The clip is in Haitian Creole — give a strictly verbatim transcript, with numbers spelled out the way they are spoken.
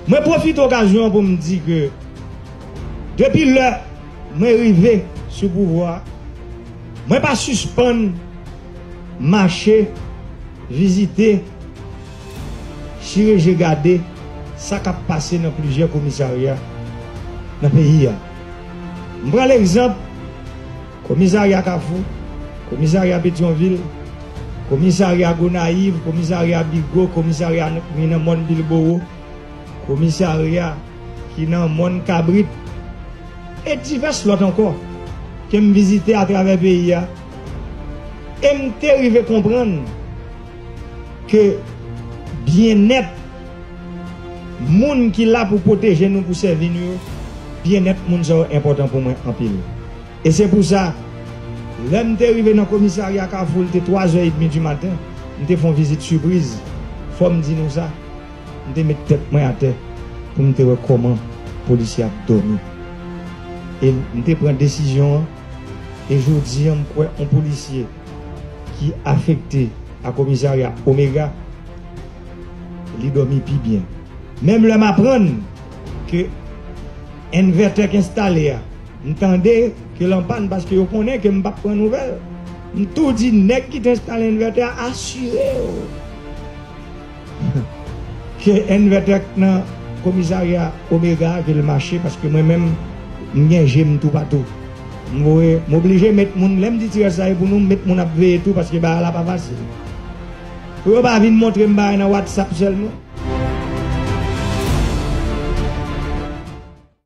Mwen pwofite okazyon an pou m di ke depi lè mwen rive sou pouvwa a, mwen pa sispann mache, vizite, chire je gade sa k ap pase nan plizyè komisarya nan peyi a. M pran legzanp komisarya Kafou, komisarya Petyonvil, komisarya Gonayiv, komisarya Bigo, komisarya ki nan mòn Bilbowo, komisarya ki nan mòn Kabrit, e divès lòt ankò ke m vizite atravè peyi a. E m te rive konprann ke byennèt moun ki la pou pwoteje nou, pou sèvi nou yo, byennèt moun sa yo enpòtan pou mwen anpil. E se pou sa, lè m te rive nan komisarya Kafou, li te twa zè edmi di maten, m te fè yon vizit sipriz. Fò m di nou sa, m te met tèt mwen atè pou m te wè kòman polisye ap dòmi. E m te pran desizyon an, e jodi an, m kwè yon polisye ki afekte a komisarya Omega, li dòmi pi byen. Menm lè m aprann ke envètè k enstale a, m tande ke l an pàn paske yo konnen ke m p ap pran nouvèl. M tou di nèg ki te enstale envètè a, asire w ke envètè k nan komisarya Omega a, ke l mache, paske mwen menm, m gen je m toupatou. M voye, m oblije met moun, lè m di ti rès la e pou nou, m met moun ap veye tou, paske bagay la pa fasil. Pou yo pa vin montre m bagay nan WhatsApp sèlman.